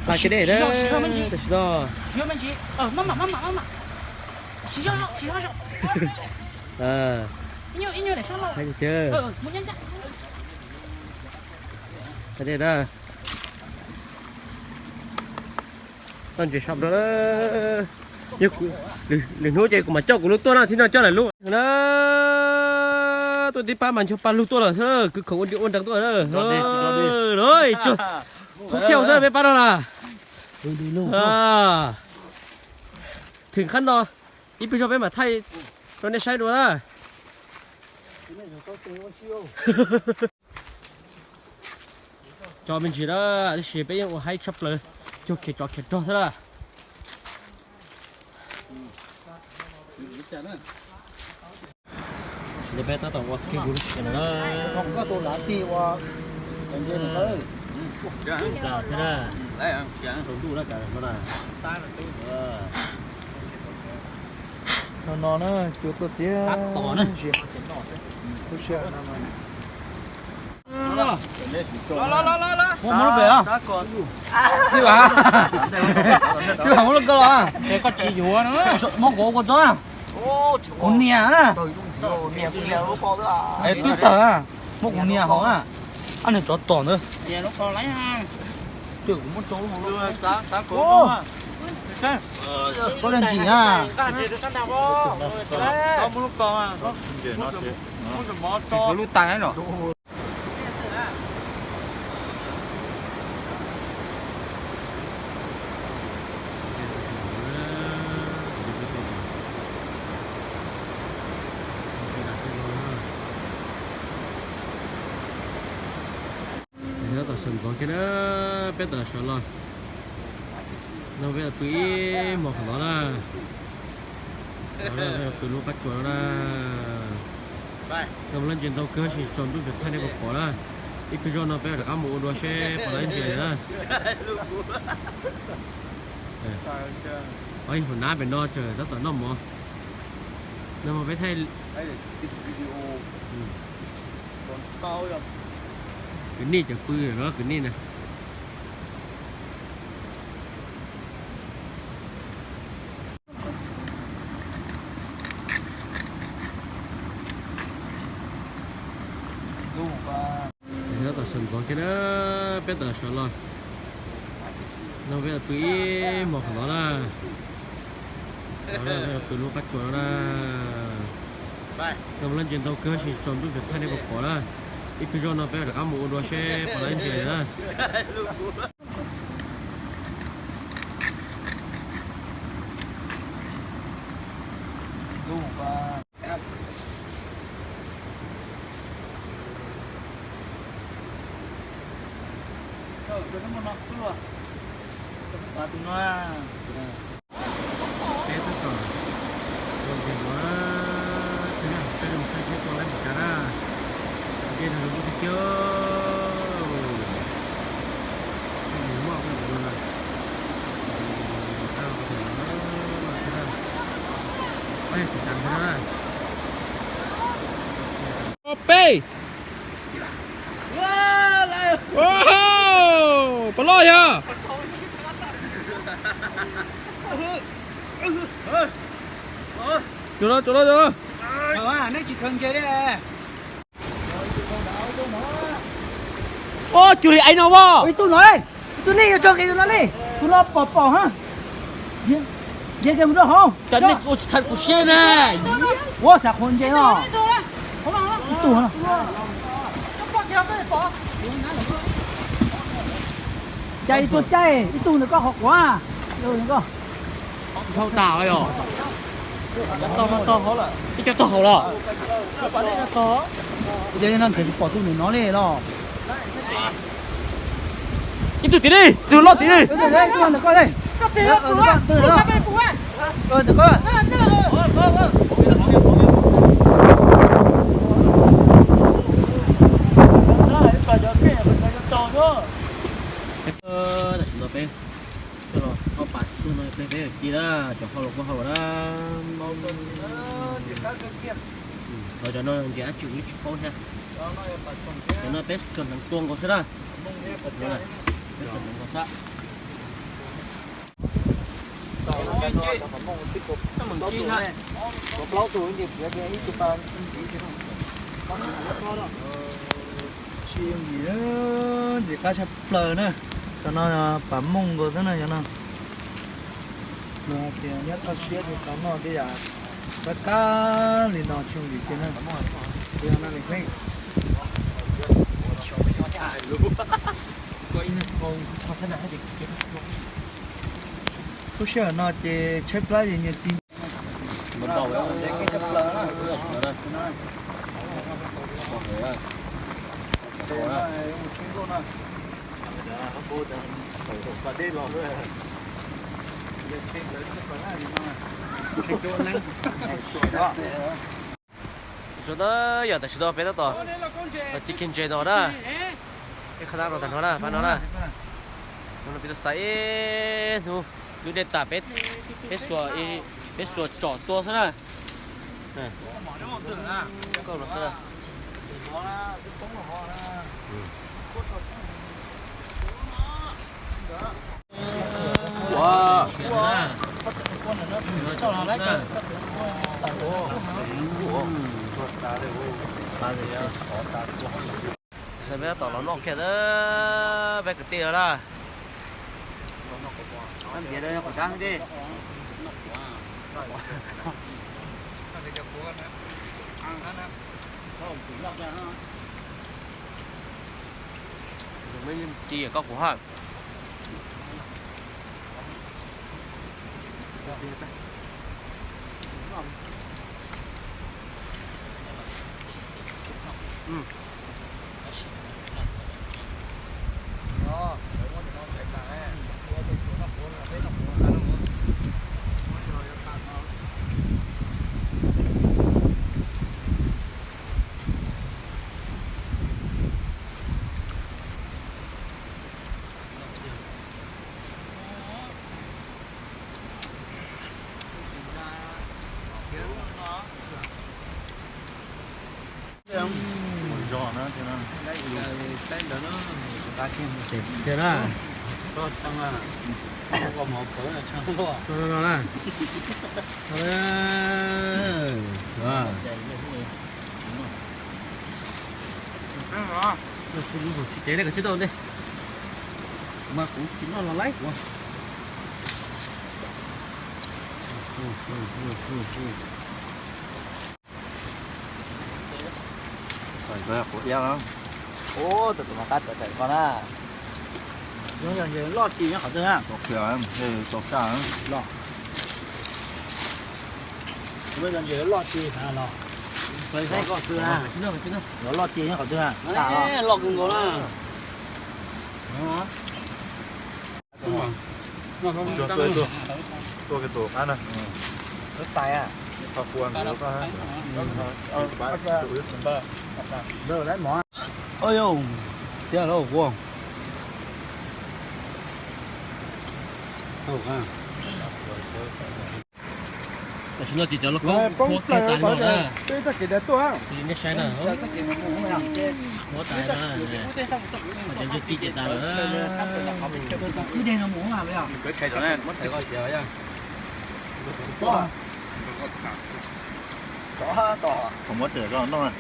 Pla ke dej na, tam sim no. Pla dej na. Toj ntses sab nrad. Yog lwm hnub ces kuv mam coj kuv lub tuaj na, thiab no coj lawm lub na. Tuaj tib pab mas ncho pab lug tuaj lawm xwb, kwv khoom ua nri ua nreeg tuaj na. Thoob thiaj xwb peb pab no las. Thwm qhab no, ib pliag zog peb mam thaij rau nej saib dua na. Cov me ntsis na, tab sis peb yeej ua haib tshaj plaws, cuag khiav tsov khiav rog xwb na. Tam sim no peb tab tom ua kiag kuv lub tsev no na. Plas xwb na. Tsaus ntuj na, kav no na. No no na, cua tuaj tiag. Tab tom na. Muab lub pem os. Sib vam, sib vam muab lub koj los. Koj tsis yuav no. Muab kuv ua kua txob na. Kuv nias na. Es twb tawg na. Muab kuv nias hauv na. Ab, nws tsov tom ntawd. Kuv muab tsau lub hauv. Koj leej tsis na. Lub tais los. Tab tom sawv ntxov kiag na, peb tab tom sawv los. No peb pw ib hmos qhov no na. Pw lub qab tsuas no na. No mas lub ntses ntau kawg, tab sis tsaus ntuj tseem thaij nej puas pom na. Ib pliag zoj no peb rov qab mus ua dua seb puas tau ntses na. Ib hauv nab pem no tseem tab tom noj mov. No mas peb thaij kwv nij cov pw no, kwv nij na. Tab tom sawv ntxov kiag na, peb tab tom sawv los. No peb pw ib hmos qhov no na. Pw lub qab tsuas no na. No mas lub ntses ntau kawg, tab sis tsaus ntuj tseem thaij nej puas pom na. Ib pliag zoj no peb rov qab mus ua dua seb puas tau ntses na. Peb tab tom ua ntses no, peb mus saib seb puas tau ntses na. Ntses no lub tiag tiag. Mus moj ntses no na. Peb. Puas loj yog? Tsuas los, tsuas los, tsuas los. Ua cuag li ai no as. Ib tug no, ib tug li, yuav tso kiag tus no li. Tus no pom pom ha. Nce kiag mus rau hauv. Cas nej ua tsis tau kuv siab na. Ua xav qhuav nce no. Ib tug no. Caij ib tug caij, ib tug ntawm koj qhov quav. Dhau tas yog. Ib co tog hauv los? Ces no ntshe tsis pom tus ntawm no li los. Ib tug tim li, tus loj tim li. Ntawm koj li. Ntawm koj. Tam sim no peb coj los ob pas tug no peb peb ci na, cov hau los kuj hau na. Cov no ntses dab tsi kuv yeej tsis paub thiab. Cov no peb txog hneev tua nkaus xwb na. Peb txog hneev nkaus xwb. Plaub tug ces ib tug pa ntxiv. Tsis yooj yim, ntxim qab tshaj plaws na. Cov no pas mooj nkaus xwb na cov no. Luag hais tias nyob toj siab ces tau noj tej yam qab qab li no tsis yooj yim kiag na. Lub sij hawm no ces tshaib plab ces nyias ci. Zoo na, yog tam sim no peb tab tom ci kiag ntses no na. Peb qhov tab no tag no na, pab no na. No peb tuaj xaiv ib hnub, lub dej tas peb, peb xuas, peb xuas tsom tua xwb na. Koj los xwb na. Peb tab tom los noj kiag na, peb kwv tij na. Npiav rau qhov dab xwb. Ci koj kuv ha. Zos na, thiab na. Tsis tau ntej. Mas kuv tsis noj los laib kuv. Ub, tus tus mas qab tawm tawm ko na. Loj ci nyob qhov twg na? Tau saj los. Ntses loj ci no. Loj ci nyob qhov twg na? Loj kawg nkaus na. Tuaj kiag tus qab na. Tais. Ntawd lawm mov. Oj yau, tiag lauj kuv. Tam sim no ces cov lauj kaub poob kiag tas no na. Peb txoj kev tuaj. Nej saib na. Muab tas na. Cov ntses ci kiag tas lawm. Muab rau noj na.